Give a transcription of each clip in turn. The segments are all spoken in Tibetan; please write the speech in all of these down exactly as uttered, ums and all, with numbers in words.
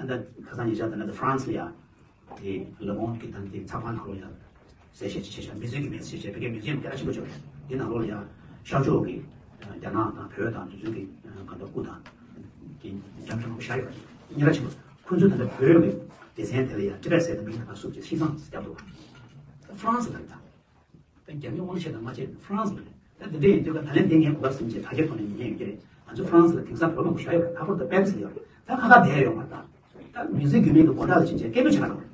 ད་ཁ་སང་ཉེ་ཆར་ད་ནི་ཧྥ་རན་སི་ལ་ཡ། དེ་ལེ་མོན་གྱི་ད་ནི་དེ་ཚགས་པར་ནང་ལོགས་ལ་ཡ། གསལ་བཤད་ཅིག་བྱས་ཤག་མི་ཚེ་གི་མི་ཚེ་བྱས་བོད་སྐད་མི་ཚེ་ཡང་སྐད་ཆ་ཆེན་པོ་བྱས་པ་རེད། དེ་ནང་ལོགས་ལ་ཡ། ཤར་ཕྱོགས་ཀྱི་རྒྱ་ནག་དང་བོད་དང་དེ་ཚོའི་གི་གང་ལྟར་སྐུ་དང་། གི་འཇམ་འཇམ་པོ་བཞག་ཡོད་རེད། སྙན་གྲགས་ཆེན་པོ། ཁོ་ཚོས་ད་ལྟ་བོད་ཀྱི་སྡེ་ཚན་དེ་ལ་ཡ་ཊི་བེཊ་ཟེར་ཏེ་མིང་དེ་ག་བསུབས་བྱས་ཤིས་ཙང་ཟེར་བརྒྱབ་འདུག་ཧྥ་རན་སི་ལ་རེད་ད། ད་རྒྱ་མིའི་དབང་ཆ་དང་མ་བྱས་ཧྥ་རན་སི་ལ་རེད། ད་འདི་འདྲ་ཡིན་དུས་ཀ་ད་ལན་འདི་ངས་གོ་སྐབས་ཟིན་བྱས་དྲ་རྒྱའི་ཐོག་ནས་ཉན་ཡོད་ཀྱི་རེད། ང་ཚོ་ཧྥ་རན་སི་ལ་དེང་སང་བོད་མང་པོ་བཞག་ཡོད་རེད། ལྷག་པར་དུ་པེ་རི་སི་ལ་ཡོད་རེད། ད་ཁ་ཁ་བསྡད་ཡོད་མ་རེད་ད། ད་མིའུ་ཟི་ཡམ་རྒྱུད་སྨད་ཀྱི་སྒོ་འགྲམ་ལ་ཕྱིན་བྱས་སྐད་འབོད་བྱེད་ག་འགྲོ།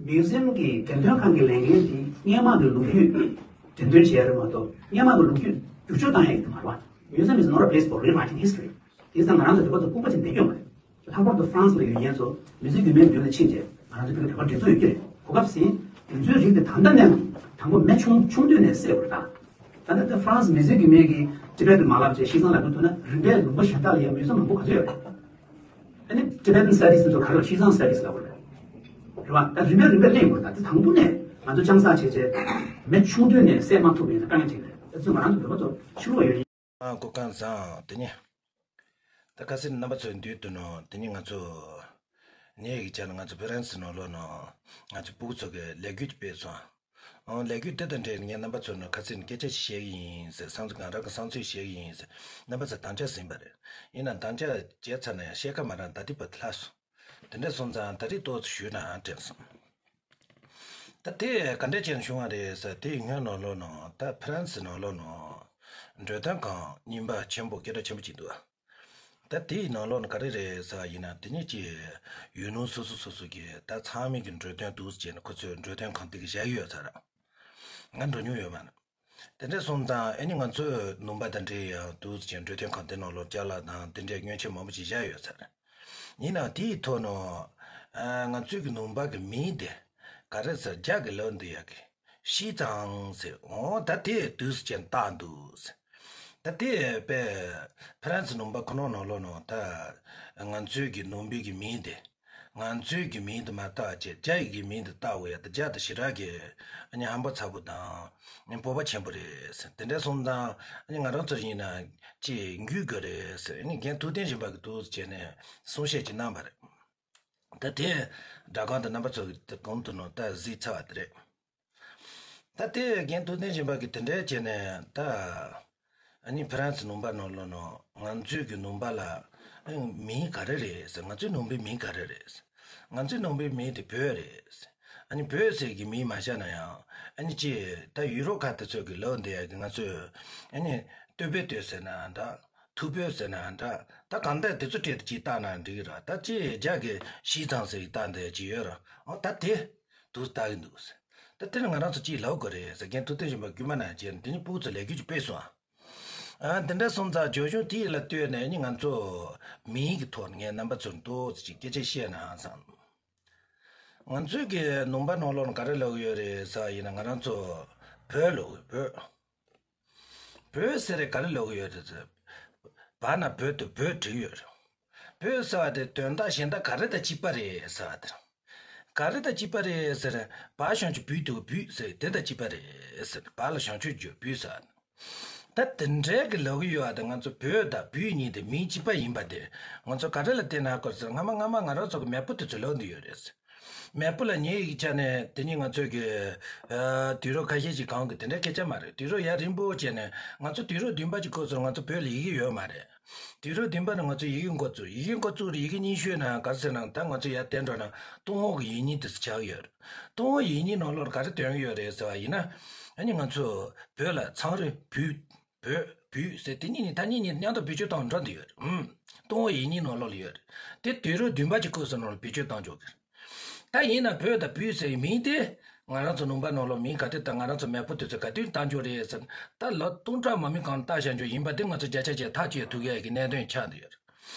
མིའུ་ཟི་ཡམ་གྱི་འགྲེམས་སྟོན་ཁང་གི་ལས་འགན་དེ་སྔོན་མ་གི་ལོ་རྒྱུས་འགྲེམས་སྟོན་བྱེད་ཡ་རེད་མ་གཏོགས་སྔོན་མ་གི་ལོ་རྒྱུས་བསྒྱུར་བཅོས་བཏང་ཡ་ཡིན་དུ་མ་རེད་བ། Museum is not a place for rewriting history. དེ་ཙང་ང་རང་ཚོ་བོད་པ་ཚོ་ལྐུགས་པ་ཅིག་བསྡད་ཀྱི་ཡོད་མ་རེད། ལྷག་པར་དུ་ཧྥ་རན་སི་ལ་ཡོད་མཁན་ཚོ་མིའུ་ཟི་ཡམ་རྒྱུད་སྨད་མདུན་ལ་ཕྱིན་རྗེས་ང་རང་ཚོ་བོད་ཀྱི་བོད་པ་འདི་ཚོ་ཡོད་ཀྱི་རེད། གོ་སྐབས་ཟིན། དེ་ཚོའི་རིགས་དེ་ད་ལྟ་ནས་དང་པོ་མི་ཆུང་ཆུང་དུས་ནས་བསད་དགོས་རེད་ད། ད་ལྟ་ཧྥ་རན་སི་མིའུ་ཟི་ཡམ་རྒྱུད་སྨད་ཀྱི་ཊི་བེཊ་མ་ལབ་བྱས་ཤིས་ཙང་ལབ་ཀྱི་འདུག་ན་རིམ་པས་ལུང་པ་གཞན་དག་ལ་ཡང་མིའུ་ཟི་ཡམ་མང་པོ་ག་ཚོད་ཡོད་རེད། ཨ་ནི་Tibetan Studies ཚོ་ག་རེ་ལ་ཤིས་ཙང་Studies ལབ་དགོས་རེད། རེད་བ། ད་རིམ་པས་རིམ་པས་གླེང་དགོས་རེད་ད། དེ་དང་པོ་ནས་ང་ཚོ་ལྕང་སག་བྱས་བྱས་མི་ཆུང་དུས་ནས་བསད་མ་ཐུབ་པ་ཡིན་ན་དཀའ་ངལ་ཅིག་རེད། ཨ་ཙི་ང་རང་ཚོ་བོད་པ་ཚོ་ཕྱི་ལོགས་ཡོད། ཨ་སྐུ་ཁམས་བཟང་། དེ་ནི། ད་ཁ་སང་རྣམ་པ་ཚོའི་མདུན་དུ་ནོ་དེ་ནི་ང་ཚོ། ངའི་གི་ཆ་ནས་ང་ཚོ་ཧྥ་རན་སི་ནང་ལོགས་ནང་ང་ཚོ་སྤུ་གུ་ཚོ་གི་ལས་འགུལ་ཅིག་སྤེལ་སོང་། ཨང་ལས་འགུལ་དེ་དང་འབྲེལ་ནས་ངས་རྣམ་པ་ཚོ་ནང་ཁ་སང་སྐད་ཆ་ཞིག་བཤད་ཀྱི་ཡིན་ཟེར། བསམ་ཚུལ་གང་རང་གི་བསམ་ཚུལ་བཤད་ཀྱི་ཡིན་ཟེར། རྣམ་པ་ཚོ་དམ་བཅའ་ཟིན་པ་རེད། ཡིན་ནའང་དམ་བཅའ་བརྗེད་ཚར་ན་ཡང་བཤད་ཁ་མ་རག་ད་དེ་བར་དུ་ལྷག་སོང་། དེ་འདྲ་སོང་ཙང་ད་རེས་ཏོག་ཙམ་ཞུས་ན་ཨང་དྲན་སོང་། ད་དེ་ག་འདྲ་བྱས་ནས་བྱུང་བ་རེད་ཟེར། དེ་ཡིན་སྔོན་ནང་ལོགས་ནང་ད་ཧྥ་རན་སི་ནང་ལོགས་ནང་འགྲོ་དོན་ཁང་རྙིང་པ་ཆེན་པོ་སྐད་གྲགས་ཆེན་པོ་ཅིག་འདུག་ད་དེའི་ནང་ལོགས་ནང་ག་རེ་རེད་ཟེར་བ་ཡིན་ན་དེ་ནས་ཀྱི་ཡུལ་ལུང་སོ་སོ་སོ་སོ་གི་ད་ཚང་མས་ཀྱི་འགྲོ་དོན་འདུག་ཟེར་ནས་ཁོ་ཚོས་འགྲོ་དོན་ཁང་དེ་གི་བཞག་ཡོད་ཚར། ང་འགྲོ་མྱོང་ཡོད་མ་རེད། དེ་འདྲ་སོང་ཙང་ཨ་ནི་ང་ཚོའི་ནུམ་པ་དང་འབྲེལ་ཡང་འདུག་ཟེར་འགྲོ་དོན་ཁང་དེ་ནང་ལོགས་ཅ་ལག་དང་དེ་འདྲའི་མྱོང་ཆས་མང་པོ་ཞིག་བཞག་ཡོད་ཚར། ཡིན་ནའང་དེའི་ཐོག་ནང་ང་ཚོའི་གི་ནུམ་པ་གི་མིང་དེ་ག་རེ་ཟེར་རྒྱ་གི་ལབ་འདི་ཡག་གི་ཤིས་ཙང་ཟེར། འོ་ད་དེ་དུས་ཅན་བཏགས་འདུག་ཟེར། ད་དེ་དཔེ་ཧྥ་རན་སི་ནུམ་པ་ཁོ་ན་ནང་ལོགས་ནང་ད་ང་ཚོའི་གི་ནུམ་པའི་གི་མིང་དེ་ང་ཚོའི་གི་མིང་དེ་མ་བཏགས་བྱས་རྒྱ་ཡི་གི་མིང་དེ་བཏགས་འོ་ཡ། ད་རྒྱ་དེ་ཞེ་དྲག་གི་ཨ་ནི་ཧམ་པ་ཚ་པོ་དང་ཨ་ནི་སྤོབས་པ་ཆེན་པོ་རེད་ཟེར། དེ་འདྲ་སོང་ཙང་ཨ་ནི་ང་རང་ཚོ་ཡིན་ན་ཅིག་འགུལ་དགོས་རེད་ཟེར། ཨ་ནི་རྒན་ཐུབ་བསྟན་གཞོན་པ་གི་འདུག་བྱས་ནས་གསུང་བཤད་ཅིག་གནང་བ་རེད། ད་དེ་སྒྲ་སྒང་དུ་རྣམ་པ་ཚོ་གི་དེ་གོང་དུ་ནང་ད་གཟིགས་ཚར་བ་དེ་རེད། ད་དེ་རྒན་ཐུབ་བསྟན་གཞོན་པ་གིས་དེ་འདྲའི་བྱས་ནས་ད་ཨ་ནི་ཧྥ་རན་སི་ནུམ་པ་ནང་ལོགས་ནང་ང་ཚོའི་གི་ནུམ་པ་ལ་མིང་ག་རེ་རེད་ཟེར། ང་ཚོའི་ནུམ་པའི་མིང་ག་རེ་རེད་ཟེར། ང་ཚོའི་ནུམ་པའི་མིང་དེ་བོད་རེད་ཟེར། ཨ་ནི་བོད་ཟེར་གི་མིང་མ་བཞག་ན་ཡང་ཨ་ནི་ཅི་ད་ཡུ་རོབ་ཁ་དེ་ཚོ་གི་ལབ་འདི་ཡ་གི་ང་ཚོས་ཨ་ནི་སྟོད་བོད་སྟོད་ཟེར་ན་འདྲ། ཐུ་བོད་ཟེར་ན་འདྲ། ད་གང་ལྟར་དེ་ཚོ་གྲས་དེ་ཅིག་བཏགས་ན་འགྲིག་གི་ར། ད་ཅི་རྒྱ་གི་ཤིས་ཙང་ཟེར་གི་བཏགས་འདི་ཅིག་ཡོད་ར། ཨོ་ད་དེ་དུ་བཏགས་གི་འདུག་ཟེར། ད་དེ་ནི་ང་རང་ཚོ་ཅིག་ལབ་དགོས་རེད་ཟེར། རྒན་ཐུབ་བསྟན་གཞོན་པ་རྒྱུད་མ་ན་བྱས་ནས་དེ་ནི་སྤུ་གུ་ཚོ་ལས་འགུལ་ཅིག་སྤེལ་སོང་ཨ། ཨ་འདི་འདྲ་སོང་ཙང་བྱོལ་བྱུང་དེ་ལ་ལྟོས་ནས་ནི་ང་ཚོ་མིང་གི་ཐོག་ནས་ངས་རྣམ་པ་ཚོར་ཏོག་ཙམ་ཅིག་སྐད་ཆ་བཤད་ན་བསམ། ང་ཚོའི་གི་ནུམ་པ་ནང་ལོགས་ནས་ག་རེ་ལབ་གི་ཡོད་རེད་ཟེར་བ་ཡིན་ན་ང་རང་ཚོ་བོད་ལབ་གི་བོད། བོད་ཟེར་རེད་ག་རེ་ལབ་གི་ཡོད་རེད་ཟེར། བ་ན་བོད་དུ་བོད་བྲིས་ཡོད་རེད། བོད་ཟེར་བ་དེ་དོན་དག་གཞན་དག་ག་རེ་དང་གཅིག་པ་རེད་ཟེར་བ་དེ། ག་རེ་དང་གཅིག་པ་རེད་ཟེར། བ་ཞབས་ཀྱུ་བུ་དུ་བུད་ཟེར་དེ་དང་གཅིག་པ་རེད་ཟེར། བ་ལ་ཞབས་ཀྱུ་བརྗོད་བུད་ཟེར། ད་དེ་འདྲའི་གི་ལབ་གི་ཡོད་པ་དེ་ང་ཚོ་བོད་དང་བུད་གཉིས་དེ་མིང་གཅིག་པ་ཡིན་པ་དེ་ང་ཚོ་ག་རེ་ལ་བརྟེན་ན་གོ་ཟེར། སྔ་མ་སྔ་མ་ང་རང་ཚོ་གི་མེས་པོ་དེ་ཚོས་ལབ་འདི་ཡོད་རེད་ཟེར། མེས་པོ་ལ་ཉེ་ཡི་ཆ་ནས་དེ་ཉིད་ང་ཚོས་ཀྱི་ཨ་དུས་རབས་ཁ་ཤས་ཤིག་གོང་གི་དེ་འདྲའི་སྐད་ཆ་མ་རེད། དུས་རབས་ཡར་རིང་པོ་བྱས་ནས་ང་ཚོ་དུས་རབས་བདུན་པ་ཅིག་འགོ་ཚུགས་ང་ཚོ་བོད་ལ་ཡི་གེ་ཡོད་མ་རེད། དུས་རབས་བདུན་པ་ནས་ང་ཚོ་ཡི་གེ་འགོ་བཙུགས། ཡི་གེ་འགོ་བཙུགས་རེད། ཡི་གེ་རྙིང་ཤོས་ནང་ག་རེ་ཟེར་ན་ད་ང་ཚོ་ཡར་བསྟན་འགྲོ་ན་ཏུན་ཧོང་གི་ཡིག་རྙིང་དེ་ཚོ་ཆགས་ཡོད་རེད། ཏུན་ཧོང་ཡིག་རྙིང་ནང་ལོགས་ག་རེ་འདོན་གི་ཡོད་རེད་ཟེར་བ་ཡིན་ན། ཨ་ནི་ང་ཚོ་བོད་ལ་མཚམས་རེ་བུ། བོད། བུ་ཟེར་དེ་གཉིས་ནི་ད་གཉིས་གཉིས་མཉམ་དུ་བེད་སྤྱོད་བཏང་འགྲོ་འདི་ཡོད་རེད། ཨུམ། ཏུན་ཧོང་ཡིག་རྙིང་ནང་ལོགས་ལ་ཡོད་རེད། དེ་དུས་རབས་བདུན་པ་གྱི་སྐབས་སུ་ནང་ལ་བེད་སྤྱོད་བཏང་འཇོག་གི་རེད། ད་ཡིན་ན་བོད་དང་བུ་ཟེར་བའི་མིང་དེ་ང་རང་ཚོ་ནུམ་པ་ནང་ལོགས་མིང་ག་དུས་དང་ང་རང་ཚོ་མེས་པོ་དེ་ཚོས་ག་དུས་བཏང་འཇོག་རེད་ཟེར། ད་ལོ་སྟོང་ཕྲག་མང་མོས་གང་བཏགས་བཞག་འཇོག་ཡིན་པ་དེ་ང་ཚོ་བརྒྱ་ཆ་བརྒྱ་ཐག་གཅོད་ཐུབ་ཡ་གི་གནད་དོན་ཆགས་འདི་ཡོད་རེད།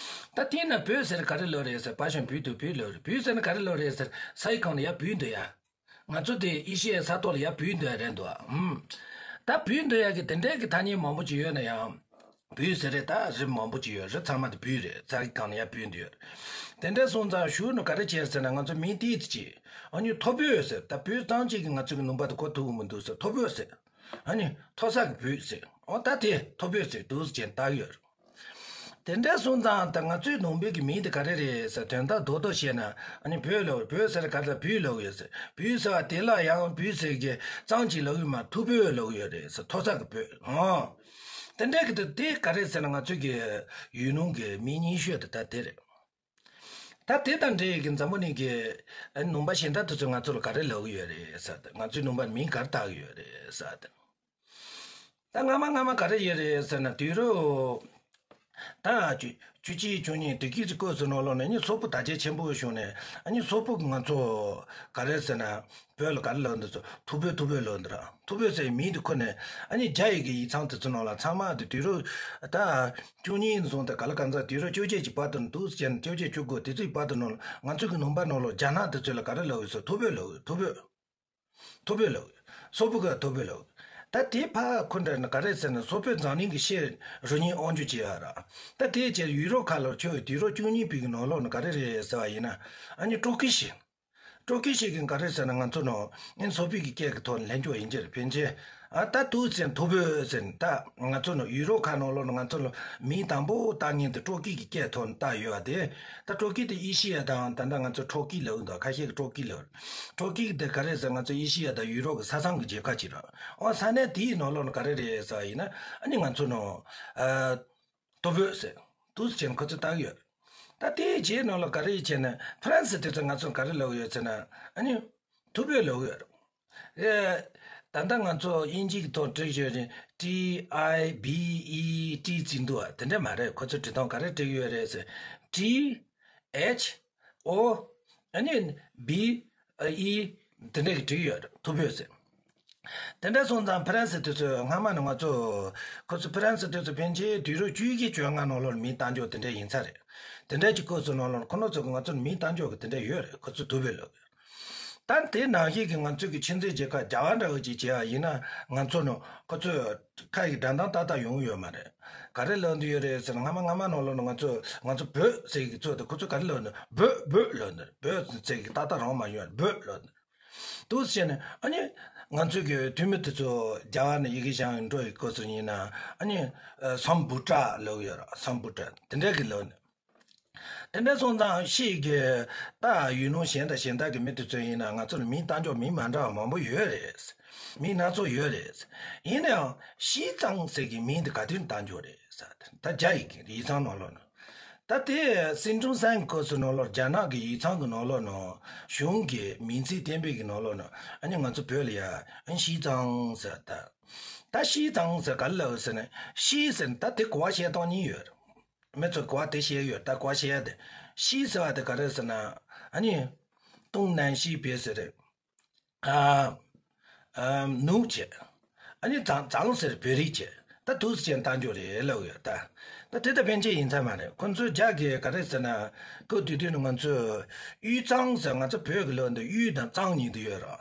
ད་དེ་ཡིན་ན་བོད་ཟེར་ག་རེ་ལབ་རེད་ཟེར། བ་ཞབས་བུ་དུ་བུད་ལབ་རེད། བུ་ཟེར་ན་ག་རེ་ལབ་རེད་ཟེར། ས་ཡི་སྒང་ལ་ཡར་བུད་འདོད་ཡ། ང་ཚོ་དེ་ཨེ་ཤི་ཡའི་ས་ཐོག་ལ་ཡར་བུད་འདོད་ཡ་རེད་འདུག་ཨ། ཨུམ། ད་བུད་འདོད་ཡ་གི་དེ་འདྲའི་གི་ཐ་སྙད་མང་པོ་ཅིག་ཡོད་ན་ཡང་། བུ་ཟེར་རེད། ད་རི་མང་པོ་ཅིག་ཡོད། རི་ཚང་མ་དེ་བུ་རེད། ས་ཡི་སྒང་ལ་ཡར་བུད་འདོད་ཡོད། དེ་འདྲ་སོང་ཙང་གཞུག་ནས་ག་རེ་བྱས་ཟེར་ན་ང་ཚོ་མིང་དེ་ཡིད་ཆེས། ཨ་ནི་མཐོ་བོད་ཟེར། ད་བོད་གཙང་ཆེ་གི་ང་ཚོ་གི་ནུམ་པ་དེ་གོ་ཐུབ་ཀྱི་མི་འདུག་ཟེར། མཐོ་བོད་ཟེར། ཨ་ནི་མཐོ་ས་གི་བོད་ཟེར། ཨོ་ད་དེ་མཐོ་བོད་ཟེར་འདུག་ཟེར་བྱས་བཏགས་ཡོད་རེད། ད་ དེ་འདྲ་སོང་ཙང་ད་ང་ཚོའི་ནང་པའི་གི་མིང་དེ་ག་རེ་རེད་ཟེར། དོན་དག་རྡོག་རྡོག་བཤད་ན་ཨ་ནི་བོད་ལབ། བོད་ཟེར་ག་ད་བོད་ལབ་ཡོད་ཟེར། བོད་ཟེར་བ་དེ་ལ་ཡང་བོད་ཟེར་གི་གཙང་གཅིག་ལབ་ཡོད་མ། ཐུ་བོད་ལབ་ཡོད་རེད་ཟེར། ཐོ་ས་གི་བོད། ཨོ། དེ་འདྲ་གི་ད་དེ་ག་རེ་ཟེར་ན་ང་ཚོའི་གི་ཡུལ་ནང་གི་མིང་རྙིང་ཤོས་དེ་ད་དེ་རེད། ད་དེ་དང་འབྲེལ་ཡོད་གི་འཛམ་བུ་གླིང་གི་ཨ་ནི་ནང་པ་གཞན་དག་དེ་ཚོས་ང་ཚོ་ལ་ག་རེ་ལབ་ཀྱི་ཡོད་རེད་ཟེར་ཏེ། ང་ཚོའི་ནང་པར་མིང་ག་རེ་བཏགས་ཀྱི་ཡོད་རེད་ཟེར་ཏེ། ད་སྔ་མ་སྔ་མ་ག་རེ་ཡོད་རེད་ཟེར་ན། དུས་རབས་ད་བཅུ་བཅུ་གཅིག་བཅུ་གཉིས་དེ་གི་སྐབས་སུ་ནང་ལོགས་ནས་ཨ་ནི་སོག་པོ་དར་རྒྱས་ཆེན་པོ་བྱུང་ནས། ཨ་ནི་སོག་པོ་གི་ང་ཚོ་ག་རེ་ཟེར་ན། བོད་ལ་ག་རེ་ལབ་འདུག་ཟེར། ཐུ་བོད། ཐུ་བོད་ལབ་འདུག་ར། ཐུ་བོད་ཟེར་མིང་དེ་ཁོ་ནས་ཨ་ནི་རྒྱ་ཡི་གི་ཡིག་ཚང་དེ་ཚོ་ནང་ལ་ཚང་མ་དེ་དུས་རབས་ད་བཅུ་གཉིས་ནས་བཟུང་སྟེ་ག་ལ་གང་ཚ་དུས་རབས་བཅོ་བརྒྱད་ཀྱི་བར་དུ་འདུག་ཟེར་ནས། བཅོ་བརྒྱད་བཅུ་དགུ་དེ་ཚོའི་བར་དུ་ནང་ལ་ང་ཚོ་གི་ནང་པ་ནང་ལོགས་རྒྱ་ནག་དེ་ཚོ་ལ་ག་རེ་ལབ་ཡོད་ཟེར། ཐུ་བོད་ལབ་ཡོད། ཐུ་བོད། ཐུ་བོད་ལབ་ཡོད། སོག་པོ་གི་ཐུ་བོད་ལབ་ཡོད། ད་དེ་ཕ་ཁོ་འདྲ་ནི་ག་རེ་ཟེར་ན། སོག་པོའི་འཛམ་གླིང་གི་ཤེས་རིག་གནས་དབང་སྒྱུར་བྱེད་ཡ་ར། ད་དེ་བྱས་ཡུ་རོབ་ཁ་ལ་ཆོས་དུས་རབས་བཅུ་གཉིས་པའི་གི་ནང་ལོགས་ནི་ག་རེ་རེད་ཟེར་བ་ཡིན་ན། ཨ་ནི་སྤྲོ་སྐྱིད་ཤིག་སྤྲོ་སྐྱིད་ཤིག་གི་ག་རེ་ཟེར་ན། ང་ཚོ་ནང་ཨ་ནི་སོག་པོའི་གི་སྐད་ཀྱི་ཐོག་ནས་ལེན་རྒྱུ་ཡིན་གྱི་རེད། ཕན་ཆད། ཨ་ད་དུས་ཚོད་ཐུ་བོད་ཟེར་ནས། ད་ང་ཚོ་ནང་ཡུ་རོབ་ཁ་ནང་ལོགས་ནི་ང་ཚོ་ལ་མིང་དང་པོ་བཏགས་མཁན་དེ་སྤྲོ་སྐྱིད་ཀྱི་སྐད་ཐོག་ནས་བཏགས་ཡོད་པ་དེ། ད་སྤྲོ་སྐྱིད་དེ་ཨེ་ཤི་ཡ་དང་། ད་ལྟ་ང་ཚོ་ཕྲོ་སྐྱིད་ལབ་འདུག་ཁ་ཤས་ཀྱིས་ཕྲོ་སྐྱིད་ལབ། ཕྲོ་སྐྱིད་དེ་ག་རེ་ཟེར། ང་ཚོ་ཨེ་ཤི་ཡ་དང་ཡུ་རོབ་ཀྱི་ས་མཚམས་ཀྱི་རྒྱལ་ཁབ་ཅིག་རེད། ཨོ། ས་གནས་དེའི་ནང་ལོགས་ནས་ག་རེ་རེད་ཟེར་བ་ཡིན་ན། ཨ་ནི་ང་ཚོ་ནང་ཨ་ཐུ་བོད་ཟེར་དུས་ཚོད་ཁོ་ཚོས་བཏགས་ཡོད། ད་དེའི་རྗེས་ནང་ལ་ག་རེ་བྱས་ན། ཧྥ་རན་སི་དེ་ཚོས་ང་ཚོ་ག་རེ་ལབ་ཡོད་ཟེར་ན། ཨ་ནི་ཐུ་བོད་ལབ་ཡོད། ཨེ། ད་ལྟ་ང་ཚོ་དབྱིན་ཇི་གི་ཐོག་བྲིས་ཡོད་རེད། T I B E T བྲིས་འདུག་ཨ། དེ་འདྲ་མ་རེད། ཁོ་ཚོ་བྲིས་སྟངས་ག་རེ་བྲིས་ཡོད་རེད་ཟེར། T H O ཨ་ནི་B E དེ་འདྲ་གི་བྲིས་ཡོད་རེད། ཐུ་བོད་ཟེར། དེ་འདྲ་སོང་ཙང་ཧྥ་རན་སི་དེ་ཚོས་སྔ་མ་ནས་ང་ཚོ། ཁོ་ཚོ་ཧྥ་རན་སི་དེ་ཚོ་ཕན་ཆད་དུས་རབས་བཅུ་བཞི་བཅོ་ལྔ་ནང་ལོགས་མིང་བཏགས་འཇོག་དེ་འདྲ་ཡིན་ས་རེད། དེ་འདྲ་གྱི་སྐབས་སུ་ནང་ལོགས་ཁོ་ཚོ་གི་ང་ཚོ་མིང་བཏགས་འཇོག་གི་དེ་འདྲ་ཡོད་རེད། ཁོ་ཚོ་ཐུ་བོད་ལབ། ད་དེ་ནང་བཞིན་གྱི་ང་ཚོའི་གི་ཆོས་འཛིན་རྒྱལ་ཁབ་རྒྱ་གར་འདྲ་བོ་ཅིག་བྱས་པ་ཡིན་ན། ང་ཚོ་ནང་ཁོ་ཚོས་ཁ་ཡི་སྒྲ་གདངས་ཏག་ཏག་ཡོང་ཡོད་མ་རེད། ག་རེ་ལབ་འདོད་ཡོད་རེད་ཟེར་ན། སྔ་མ་སྔ་མ་ནང་ལོགས་ནས་ང་ཚོ་ང་ཚོ་བོད་ཟེར་གི་ཚོ་དེ་ཁོ་ཚོས་ག་རེ་ལབ་ན། བོད་བོད་ལབ་ནས། བོད་ཟེར་གི་ཏག་ཏག་རང་མ་ཡོང་། བོད་ལབ་ནས། འདུག་ཟེར་ནས། ཨ་ནི་ང་ཚོའི་གི་འཐུས་མི་དེ་ཚོ་རྒྱ་གར་ནས་ཡི་གེ་སྦྱང་འགྲོ་ཡི་སྐབས་སུ་ཡིན་ན། ཨ་ནི་ཨ་སམ་བྷོ་ཊ་ལབ་ཡོད་ར། སམ་བྷོ་ཊ་དེ་འདྲ་གི་ལབ་ནས། དེ་འདྲ་སོང་ཙང་ཕྱིས་ཀྱི་ད་ཡུལ་ལུང་གཞན་དང་གཞན་དག་གི་མི་དེ་ཚོ་ཡིན་ན། ང་ཚོ་ལ་མིང་བཏགས་འཇོག་མིང་མ་འདྲ་བ་མང་པོ་ཡོད་རེད། མིང་སྣ་ཚོགས་ཡོད་རེད། ཡིན་ནའང་ཞི་ཙང་ཟེར་གྱི་མིང་དེ་ག་དུས་བཏགས་འཇོག་རེད་ཟེར། ད་རྒྱ་ཡི་གི་ཡིག་ཚང་ནང་ལོགས་ནས། ད་དེ་སིན་ཀྲུང་ཧྲན་གྱི་སྐབས་སུ་ནང་ལོགས། རྒྱ་ནག་གི་ཡིག་ཚང་གི་ནང་ལོགས་ནང་གཞུང་གི་མིང་ཚིག་གཏན་འབེབས་ཀྱི་ནང་ལོགས་ནང་། ཨ་ནི་ང་ཚོ་བོད་ལ་ཡ་ཨ་ནི་ཞི་ཙང་ཟེར། ད་ད་ཞི་ཙང་ཟེར་ག་རེ་ལབ་ཟེར་ན། ཞི་ཟེར་ན་ད་དེ་གོ་བ་བཤད་སྟངས་གཉིས་ཡོད་རེད། མི་ཚོས་གོ་བ་དེ་བཤད་ཡོད། ད་གོ་བ་བཤད་ཡ་དེ། ཞི་ཟེར་བ་དེ་ག་རེ་ཟེར་ན། ཨ་ནི་ཏུང་ནན་ཞི་བེ་ཟེར་རེད། ཨ་ཨ་ནུ་བྱས། ཨ་ནི་ཙང་ཙང་ཟེར་བོད་རིགས་བྱས། ད་འདུག་སེ་བྱས་བཏགས་འཇོག་རེད་ལབ་ཡོད་ད། ད་དེ་ད་ཕན་ཆད་ཡིན་ས་མ་རེད། ཁོ་ཚོས་རྒྱ་གི་ག་རེ་ཟེར་ན། སྐབས་དེ་དུས་ནས་ང་ཚོས་དབུས་གཙང་ཟེར། ང་ཚོ་བོད་ཀྱི་ལོ་འདི་དབུས་དང་གཙང་གཉིས་དུ་ཡོད་ར། ཨ་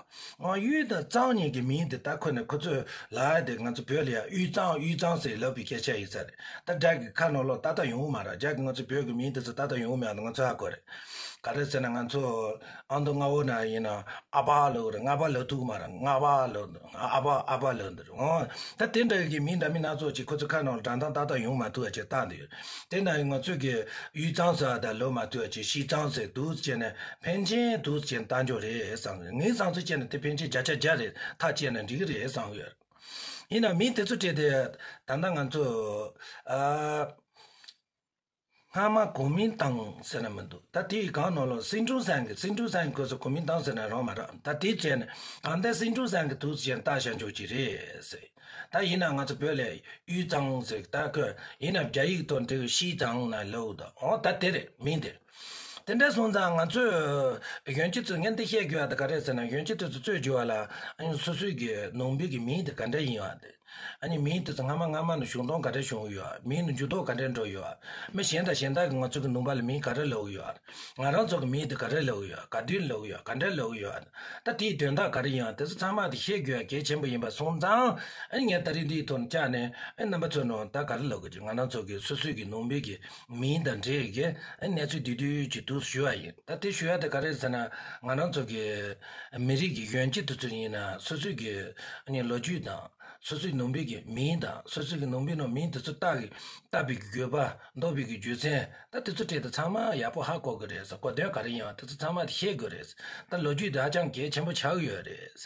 དབུས་དང་གཙང་གཉིས་ཀྱི་མིང་དེ་ད་ཁོ་ནས་ཁོ་ཚོས་ལབ་ཡ་དེ། ང་ཚོ་བོད་ལ་ཡ་དབུས་གཙང་དབུས་གཙང་ཟེར་ལབ་པའི་སྐད་ཆ་ཡིན་ས་རེད། ད་སྒྲ་གི་ཁ་ནང་ལོགས་ཏག་ཏག་ཡོང་གི་མ་རེད། རྒྱ་གི་ང་ཚོ་བོད་ཀྱི་མིང་དེ་ཚོ་ཏག་ཏག་ཡོང་གི་མེད་ན་ང་ཚོ་ཧ་གོ་རེད། ག་རེ་ཟེར་ན། ང་ཚོ་ཨ་མདོ་སྔ་བོ་ན་ཡིན་ན་ཨ་ཕ་ལབ་རེད། ང་ཕ་ལབ་ཐུབ་མ་རེད། ང་ཕ་ལབ་འདུག་ཨ་ཕ་ཨ་ཕ་ལབ་འདུག་ཨོ། ད་དེ་འདྲ་གི་མིང་འདྲ་མིན་སྣ་ཚོགས་ཅིག་ཁོ་ཚོ་ཁ་ནང་ལ་སྒྲ་གདངས་ཏག་ཏག་ཡོང་མ་ཐུབ་པ་ཅིག་བཏགས་འདུག་དེ་ན་ང་ཚོས་གི་དབུས་གཙང་ཟེར་བ་དང་ལབ་མ་ཐུབ་པ་ཅིག་ཞི་གཙང་ཟེར་འདུག་སེ་བྱས་ནས་ཕན་ཆད་འདུག་སེ་བྱས་ནས་བཏགས་འཇོག་རེད་བསམ། ངའི་བསམ་ཚུལ་བྱས་ན་དེ་ཕན་ཆད་བརྒྱ་ཆ་བརྒྱ་རེད། ཐག་བཅད་ན་འགྲིག་གི་རེད་བསམ་ཡོད། ཡིན་ན་མིང་དེ་ཚོ་སྤྲད་དེ་ད་ལྟ་ང་ཚོ་ཨ། སྔ་མ་གོ་མིན་ཏང་ཟེར་ན་མི་འདུག་ད་དེའི་སྒང་ནང་ལོགས་སིན་ཀྲུང་ཧྲན་གྱི། སིན་ཀྲུང་ཧྲན་གྱི་སྐབས་སུ་གོ་མིན་ཏང་ཟེར་ན་རང་མ་རེད། ད་དེ་བྱས་ནས་གང་ལྟར་སིན་ཀྲུང་ཧྲན་གྱིས་འདུག་སེ་བྱས་ནས་བཏགས་བཞག་འཇོག་གི་རེད་ཟེར། ད་ཡིན་ན་ང་ཚོ་བོད་ལ་དབུས་གཙང་ཟེར། ད་ཁོས་ཡིན་ན་རྒྱ་ཡིག་ཐོག་འབྲི་གི་ཞི་གཙང་ན་ལབ་འདུག་ཨོ་ད་དེ་རེད། མིང་དེ། དེ་འདྲ་སོང་ཙང་ང་ཚོས་གཞོན་སྐྱེས་ཚོས་ངས་འདི་བཤད་དགོས་པ་དེ་ག་རེ་ཟེར་ན། གཞོན་སྐྱེས་དེ་ཚོ་རྩོད་རྒྱུ་བ་ལ་ཨ་ནི་སོ་སོའི་གི་ནང་པའི་གི་མིང་དེ་ག་འདྲ་ཡིན་བ་དེ། ཨ་ནི་མིང་དེ་ཚོ་སྔ་མ་སྔ་མ་ནས་བྱུང་སྟངས་ག་འདྲ་བྱུང་ཡོད། མིང་ནས་འགྱུར་ལྡོག་ག་འདྲ་འགྲོ་ཡོད། མི་གཞན་དང་གཞན་དག་གིས་ང་ཚོ་གི་ནང་པ་ལ་མིང་ག་རེ་ལབ་ཀྱི་ཡོད། ང་རང་ཚོ་གི་མིང་དེ་ག་རེ་ལབ་ཀྱི་ཡོད། ག་དུས་ལབ་ཀྱི་ཡོད། ག་འདྲ་ལབ་ཀྱི་ཡོད། ད་དེའི་དོན་དག་ག་རེ་ཡིན། དེ་ཚོ་ཚང་མ་དེ་ཤེས་དགོས་ཡ་གལ་ཆེན་པོ་ཡིན་པ་སོང་ཙང་། ཨ་ནི་ངས་ད་རེས་འདིའི་ཐོག་ནས་བཅར་ནས། ཨ་རྣམ་པ་ཚོ་ནང་ད་ག་རེ་ལབ་དགོས་ཀྱི། ང་རང་ཚོ་གི་སོ་སོའི་གི་ནང་པའི་གི་མིང་དང་འབྲེལ་གྱི་ཨ་གནས་ཚུལ་བསྡུས་བསྡུས་ཅིག་འདུག་ཞུ་བ་ཡིན། ད་དེ་ཞུ་ཡ་དེ་ག་རེ་ཟེར་ན། ང་རང་ཚོ་གི་མི་རིགས་ཀྱི་གཞོན་སྐྱེས་དེ་ཚོ་ཡིན་ན་སོ་སོའི་གི་ཨ་ནི་ལོ་རྒྱུས་དང་ སོ་སོའི་ནང་པའི་གི་མིང་དང་སོ་སོའི་གི་ནང་པའི་ནང་མིང་དེ་ཚོ་བཏགས་གི་བཏགས་པའི་གི་དགོས་པ། འདོགས་པའི་གི་རྒྱུ་མཚན། ད་དེ་ཚོ་བྲིས་ཏེ་ཚང་མ་ཡག་པོ་ཧ་གོ་གི་རེད་ཟེར། གོ་དོན་ག་རེ་ཡིན་པ་དེ་ཚོ་ཚང་མ་དེ་ཤེས་དགོས་རེད། ད་ལོ་རྒྱུས་དེ་ཧ་ཅང་གལ་ཆེན་པོ་ཆགས་ཀྱི་ཡོད་རེད།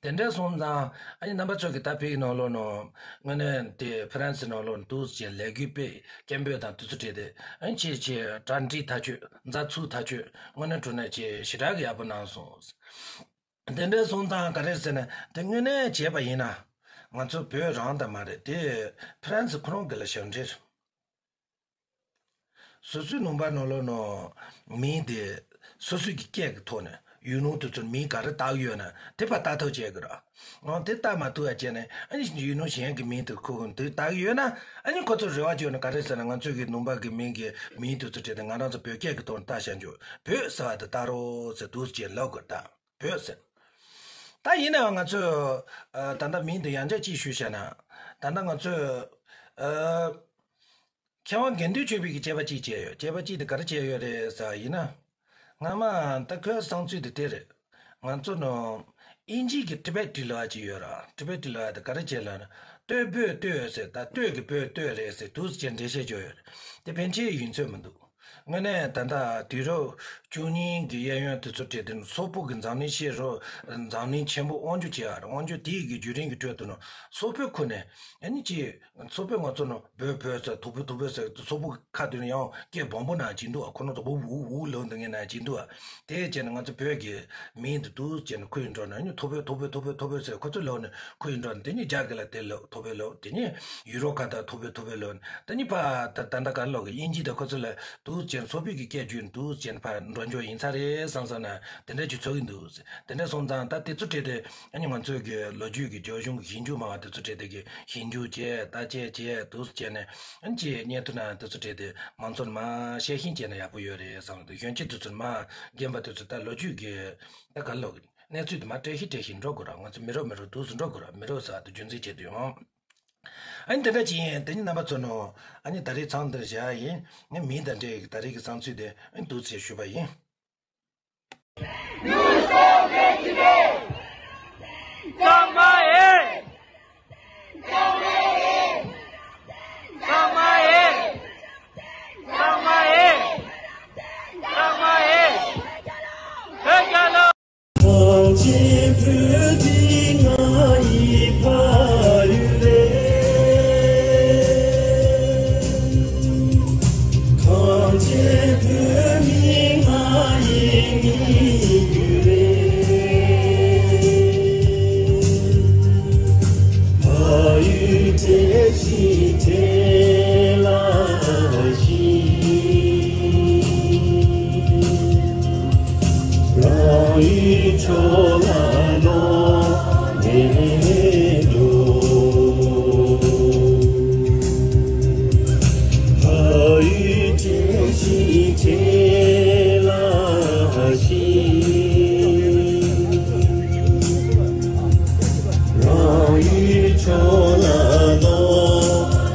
དེ་འདྲ་སོང་ཙང་ཨ་ནི་རྣམ་པ་ཚོ་གི་ད་བོད་ཀྱི་ནང་ལོགས་ནང་དངོས་གནས་དེ་ཧྥ་རན་སི་ནང་ལོགས་ནང་འདུག་ཅེས་ལས་འགུལ་སྤེལ། སྐད་འབོད་དང་དེ་ཚོ་བྲིས་ཏེ་ཨ་ནི་ཅེས་ཅེས་གྲ་སྒྲིག་ཐག་ཆོད། མཛའ་ཚུགས་ཐག་ཆོད། དངོས་གནས་དྲང་གནས་ཅེས་ཞེ་དྲག་གི་ཡག་པོ་གནང་སོང་། དེ་འདྲ་སོང་ཙང་ག་རེ་ཟེར་ན། དེ་དངོས་གནས་བྱས་པ་ཡིན་ན། ང་ཚོ་བོད་རང་དང་མ་རེད། དེ་ཧྥ་རན་སི་ཁོ་རང་གི་ལ་ཞབས་འདྲེན། སོ་སོའི་ནང་པ་ནང་ལོགས་ནང་མིང་དེ་སོ་སོའི་གི་སྐད་ཀྱི་ཐོག་ནས་ཡུལ་ལུང་དེ་ཚོར་མིང་ག་རེ་བཏགས་ཡོད་ན་དེ་ཕར་ལྟ་ཐུབ་བྱེད་དགོས་ར། འོ་དེ་ལྟ་མ་ཐུབ་པ་བྱས་ནས་ཨ་ནི་ཡུལ་ལུང་གཞན་གྱི་མིང་དེ་ཁོ་དེ་བཏགས་ཡོད་ན། ཨ་ནི་ཁོ་ཚོར་རེ་བ་བཅོལ་ནས་ག་རེ་ཟེར་ན། ང་ཚོའི་གི་ནང་པ་གི་མིང་གི་མིང་དེ་ཚོ་བྲིས་ཏེ་ང་རང་ཚོ་བོད་སྐད་ཀྱི་ཐོག་ནས་བཏགས་བཞག་འཇུག་བོད་ཟེར་བ་དེ་བཏགས་རོགས་ཟེར་འདུག་ཅེས་ལབ་དགོས་ད། བོད་ཟེར། ད་ཡིན་ནའང་ང་ཚོས་ཨ་ད་ལྟ་མིང་འདི་ཡང་བསྐྱར་གཅིག་ཞུས་བྱས་ན། ད་ལྟ་ང་ཚོས་ཨ་མཁས་དབང་དགེ་འདུན་ཆོས་འཕེལ་གྱིས་དཔྱད་པ་གཅིག་བྱས་ཡོད། དཔྱད་པ་གཅིག་དེ་ག་རེ་བྱས་ཡོད་རེད་ཟེར་བ་ཡིན་ན། སྔ་མ་ད་ཁོའི་བསམ་ཚུལ་དེ་དེ་རེད། ང་ཚོ་ནང་དབྱིན་ཇིའི་གི་ཊི་བེ་ཊི་ལབ་ཅིག་ཡོད་ར། ཊི་བེ་ཊི་ལབ་དེ་ག་རེ་བྱས་ལབ་ན། སྟོད་སྦོས་སྟོད་ཟེར། ད་སྟོད་ཀྱི་སྦོས་སྟོད་རེད་ཟེར་འདུག་ཅེས་འགྲེལ་བཤད་བྱས་ཡོད་རེད། དེ་ཕན་ཆད་ཡིན་ཚོད་མི་འདུག་དངོས་གནས་ད་ལྟ་དུས་རབས་བཅུ་གཉིས་ཀྱི་གཡས་གཡོན་དེ་ཚོ་བྲིས་དུས་སོག་པོ་གི་འཛམ་གླིང་ཤེས་རབ། འཛམ་གླིང་ཆེན་པོ་དབང་སྒྱུར་བྱས་པ་རེད། དབང་སྒྱུར་དེའི་གི་བརྒྱུད་རིམ་གྱི་ཁྲོད་དུ་ནི་སོག་པོའི་ཁུལ་ནས་ཨ་ནི་ཅི། སོག་པོས་ང་ཚོ་ནི་སྦོས་སྦོས་ཟེར། དུག་སྦོས་དུག་སྦོས་ཟེར། སོག་པོ་ཁ་དུས་ནི་ཡང་སྐད་སྦོམ་པོ་ནང་བྱེད་འདུག་ཁོ་རང་ཚོ་འུ་འུ་འུ་ལབ་འདུག་ངེད་ནང་བྱེད་འདུག་དེ་བྱས་ནས་ང་ཚོ་བོད་ཀྱི་མིང་དེ་འདུག་བྱས་ནས་ཁུལ་འགྲོ་ན་ཨ་ནི་ཐོ་བོད་ཐོ་བོད་ཐོ་བོད་ཐོ་བོད་ཟེར། ཁོ་ཚོས་ལབ་ནས་ཁུལ་འགྲོ་ན་དེ་ནི་རྒྱ་སྐད་ལ་དེ་ལབ་ཐོ་བོད་ལབ། དེ་ནི་ཡུ་རོབ་ཁ་ཐག་ཐོ་བོད་ཐོ་བོད་ལབ། ད་ནི་ཕ་ད་ད་ལྟ་ག་ལོག་གི་དབྱིན་ཇི་དེ་ཁོ་ཚོ་ལ་འདུག་ཅེས་སོག་པོའི་གི་སྐད་བརྒྱུད་འདུག་ཅེས་ཕར་འགྲོ་འཇོག་ཡིན་ས་རེད་བསམ་བསམ་ན་དེ་འདྲ་ཅིག་ཚོར་གི་འདུག་དེ་འདྲ་སོང་ཙང་ད་དེ་ཚོ་བྲིས་ཏེ་ཨ་ནི་ང་ཚོའི་གི་ལོ་རྒྱུས་ཀྱི་རྒྱུ་གཞུང་གི་ཞིབ་འཇུག་མང་བ་དེ་ཚོ་བྲིས་ཏེ་གི་ཞིབ་འཇུག་བྱས་བརྟག་དཔྱད་བྱས་འདུག་བྱས་ནས་ཨ་ནི་ཅིག་བརྙན་ཐུང་ནང་དེ་ཚོ་བྲིས་ཏེ་མང་ཚོགས་ལ་མར་ཤེས་ཤེས་བྱས་ན་ཡག་པོ་ཡོད་རེད་བསམ་གི་འདུག་གཞོན་སྐྱེས་དེ་ཚོར་མར་རྒན་པ་དེ་ཚོ་ད་ལོ་རྒྱུས་ཀྱི་ད་ག་ལོག་གི་གནས་ཚུལ་དེ་མར་བཀྲ་ཤིས་བཀྲ་ཤིས་འགྲོ་དགོས་ར། ང་ཚོ་མི་རབས་མི་རབས་འདུག་སེ་འགྲོ་དགོས་ར། མི་རབས་ཟེར་བ་དེ་རྒྱུ་མཚན་བྱས་ཏེ་ཡོང་། ཨ་ནི་དེ་འདྲ་ཅིག་ཡིན། དེ་ནི་རྣམ་པ་ཚོ་ནོ། ཨ་ནི་ད་རེས་མཚམས་འདིར་བཞག་ཡིན། ངས་མིང་དང་འབྲེལ་ད་རེས་ཀྱི་བསམ་ཚུལ་དེ་ཨ་ནི་འདུག་སེ་ཞུས་པ་ཡིན། གཙང་མ་ཡིན། གཙང་མ་ཡིན། གཙང་མ་ཡིན། གཙང་མ་ཡིན། བོད་རྒྱལ་ལོ། གངས་ཅན་བོད་འདི་ང་ཡི་ཕ་ཡུལ་རེད། གངས་ཅན་བོད་མི་ང་ཡི་དམིགས་ཡུལ་རེད། ཕ་ཡུལ་བྲལ་ཞིང་བྲལ་ལ་ཞིག་རང་ཡུལ་ཕྱོགས་ལ་ནོར་ནས་འགྲོ། ཕ་ཡུལ་བྲལ་ཞིང་བྲལ་ལ་ཞིག་རང་ཡུལ་ཕྱོགས་ལ་ནོར་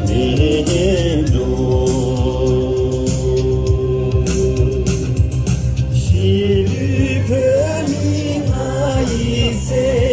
ནས་འགྲོ། གཞིས་ལུས་བོད་མི་ང་ཡི་སེམས།